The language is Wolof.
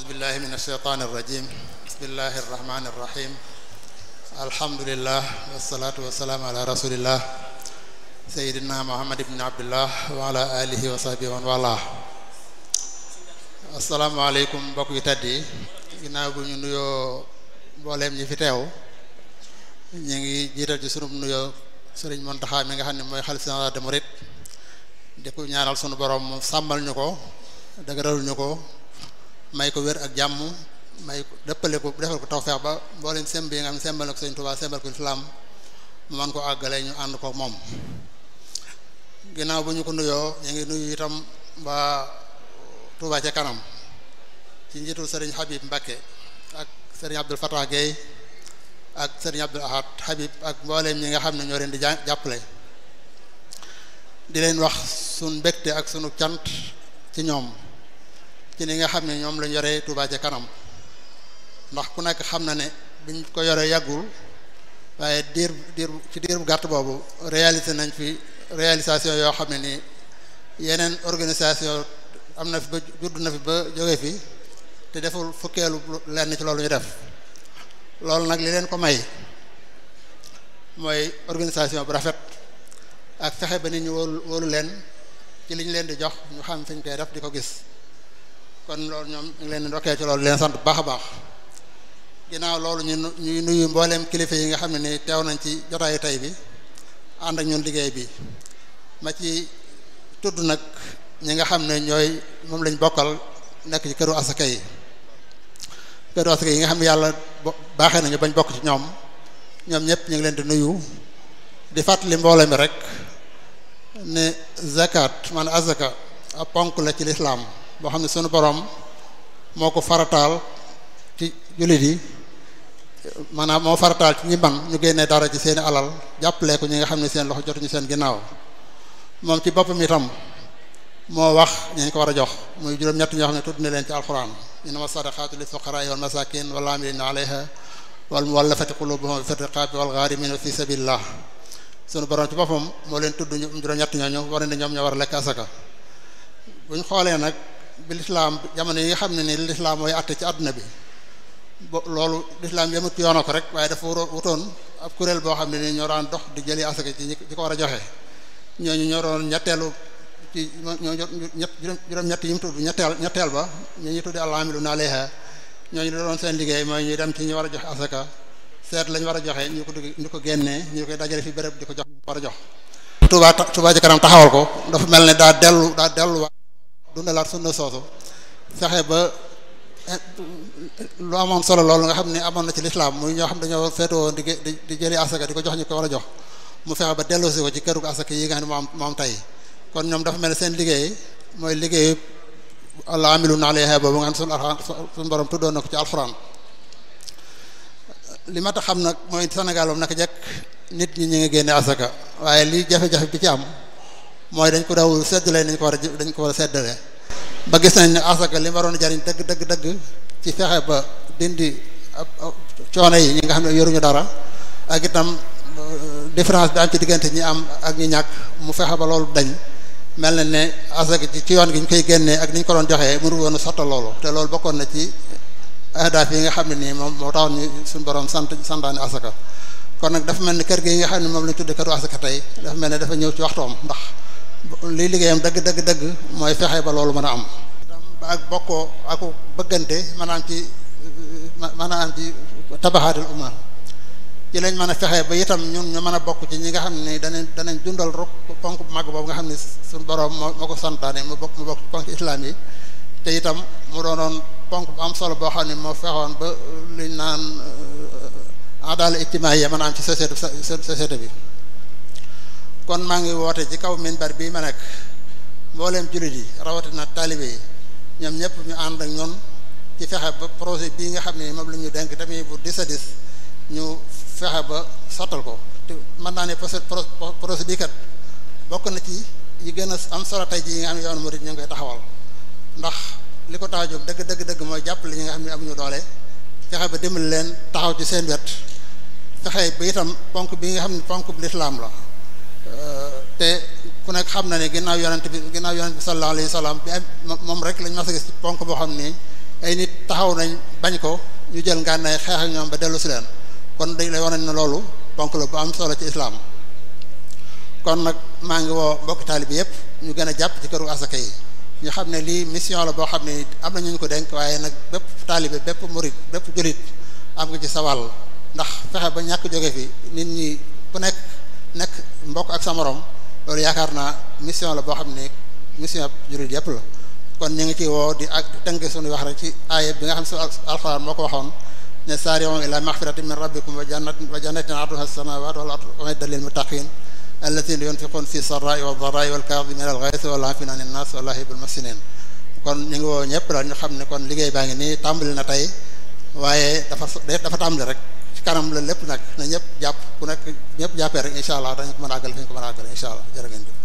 أعوذ بالله من الشيطان الرجيم بسم الله الرحمن الرحيم الحمد لله والصلاة والسلام على رسول الله سيدنا محمد بن عبد الله وعلى آله وصحبه ومن والاه السلام عليكم mbokk yu tedd yi ginnaaw bu ñu nuyoo mbooleem ñi fi teew ñu ngi jiital ci sunu nuyoo Serigne Mountakha mi nga xam ne mooy xalifa général des mourides di ko ñaanal sunu borom mu sàmmal ñu ko dëgëral ñu ko may ko wér ak jàmm may ko dëppale ko defal ko tawfeex ba mbooleem semb yi nga xam ne sembal na ko Sëriñ Touba sembal ko islam mu man ko àggale ñu ànd ko moom. ginnaaw bu ñu ko nuyoo ñu ngi nuyu itam ba Touba ca kanam ci njiitul Serigne Habib Mbacke ak Serigne Abdoul Fatah Gueye ak Serigne Abdoul Ahad Habib ak mbooleem ñi nga xam ne ñoo leen di jàppale di leen wax sunu mbégte ak sunu cant ci ñoom ci ni nga xam ne ñoom lañ yoree Touba ca kanam ndax ku nekk xam na ne biñ ko yoree yàggul waaye diir bu gàtt boobu réalisé nañ fi réalisation yoo xam ne ni yeneen organisation am na fi ba judd na fi ba jóge fi te deful fukkeelu lenn ci loolu ñu def loolu nag li leen ko may mooy organisation bu rafet ak fexe ba nit ñu wóolu leen ci liñ leen di jox ñu xam fi ñu koy def di ko gis kon loolu ñoom ñu ngi leen di ndokkee ci loolu leen sant bu baax a baax ginnaaw loolu ñuy nuyu mbooleem kilifa yi nga xam ne ni teew nañ ci jotaayu tey bi ànd ak ñun liggéey bi ma ci tudd nag ñi nga xam ne ñooy moom lañ bokkal nekk ci këru asaka yi yi nga xam ne yàlla baaxee nañu bañ bokk ci ñoom ñëpp ñu ngi leen di nuyu di fàttali mbooloo mi rek ne zakat maanaam asaka ab ponk la ci lislaam boo xam ne sunu borom moo ko farataal ci jullit yi maanaam moo farataal ci ñi man ñu génnee dara ci seeni alal jàppale ko ñi nga xam ne seen loxo jotuñu seen ginnaaw moom ci boppam itam moo wax ñañ ko war a jox muy juróom-ñett ñoo xam ne tudd na leen ci alxuraan innama sadaqaatu lil fuqaraa wal masaakin wal aamiliina alayha wal muwallafati quluubuhum wa fi riqaabi wal ghaarimiina fi sabiilillah sunu borom ci boppam moo leen tudd ñu juróom-ñett ñooñu war ne ñoom ñoo war a lekk asaka bu ñu xoolee nag bi lislaam jamono yi nga xam ne ni lislaam mooy àtte ci àdduna bi loolu lislaam yemut ci yoona ko rek waaye dafa wutoon ab kuréel boo xam ne ni ñoo daan dox di jëli asaka ci ñi ko war a joxe ñooñu ñoo doon ñetteelu ci juróom-ñett yi mu tudd ñetteel ba ñu tuddi al-aamiluuna alayha ñooñu doon seen liggéey mooy ñuy dem ci ñu war a joxe asaka seet lañ war a joxe ñu ko génnee ñu koy dajale fi béréb di ko jox ñu war a jox Touba ca kanam taxawal ko dafa mel ne daa delluwaat dundalaat sunna soosu fexe ba lu amoon solo loolu nga xam ne amoon na ci lislaam muy ñoo xam dañoo feetoo di jëli asaka di ko jox ñu ko war a jox mu fexe ba delloosi ko ci këru asaka yi nga xam ne moom tey kon ñoom dafa mel ne seen liggéey mooy liggéey al-aamiluuna alayha boobu nga xam suñu borom tuddoon na ko ci alxuraan li ma tax xam nag mooy Sénégal moom naka jekk nit ñi ngi génne asaka waaye li jafe-jafe bi ci am mooy dañ ko dawul séddale dañ ko war a séddale ba gis nañ ne asaka li waroon jariñ dëgg ci fexe ba dindi coono yi ñi nga xam ne yoruñu dara ak itam différence bi am ci diggante ñi am ak ñi ñàkk mu fexe ba loolu dañ mel na ne asaka ci yoon gi ñu koy génnee ak ni ñu ko doon joxee mënu woon a sotta loolu te loolu bokkoon na ci ahdaaf yi nga xam ne nii moom moo taxoon ñu suñu borom santaane asaka kon nag dafa mel ni kër gi yi nga xam ne moom lañu tudde këru asaka tey dafa mel ne dafa ñëw ci waxtoom ndax liy liggéeyam dëgg mooy fexe ba loolu mën a am ak bokkoo ak bëggante maanaam ci tabaxaatul umma ci lañ mën a fexe ba itam ñun ñu mën a bokk ci ñi nga xam ne danañ dundal rok ponk bu mag boobu nga xam ne suñu borom moo ko santaane mu bokk ponk islam yi te itam mu doonoon ponk bu am solo boo xam ne moo fexoon ba liñ naan adala ijtimaaya maanaam ci société bi kon maa ngi woote ci kaw minbar bii ma nekk mbooleem jullit yi rawatina taalibe yi ñoom ñëpp ñu ànd ak ñun ci fexe ba projet bii nga xam ne moom la ñu denk tamit bu 10 ñu fexe ba sottal ko te mën naa ne projet bii kat bokk na ci yi gën a am solo tey ji yi nga xam ne yoonu murid ñu ngi koy taxawal ndax li ko tax a jóg dëgg mooy jàppale ñi nga xam ne amuñu doole fexe ba dimbali leen taxaw ci seen wet fexe ba itam ponk bi nga xam ne ponk bu lislaam la te ku nekk xam na ne ginnaaw yonent bi sallallahu alayhi wa sallam moom rek lañ mas a gis ci ponk boo xam ni ay nit taxaw nañ bañ ko ñu jël ngànnaay xeex ak ñoom ba dellu si leen kon dañ lay wane ne loolu ponk la bu am solo ci islaam kon nag maa ngi woo mbokki taalibe yépp ñu gën a jàpp ci këru asaka yi ñu xam ne lii mission la boo xam ne am na ñu ko dénk waaye nag bépp taalibe bépp murid bépp julit am nga ci sa wàll ndax fexe ba ñàkk jóge fi nit ñi ku nekk mbokk ak sa morom loolu yaakaar naa mission la boo xam ne mission julit yépp la kon ñu ngi ci woo di ak tënk suñu wax rek ci aaya bi nga xam ne alxuraan moo ko waxoon ne saari'u ila maghfiratin min rabbikum wa jannatin arduha as-samawati wal ardu u'iddat lil muttaqin alladhina yunfiquna fi sarra'i wa dharra'i wal kadhimina al-ghayza wal 'afina 'anil nas wallahu yuhibbul muhsinin kon ñu ngi woo ñëpp daal ñu xam ne kon liggéey baa ngi nii tàmbali na tey waaye dafa tàmbali rek ci kanam la lépp nag na ñëpp jàpp ku nekk ñëpp jàppee rek incha allah dañu ko mën a àggal fi ñu ko mën a àggal incha allah jërë ngeen jëf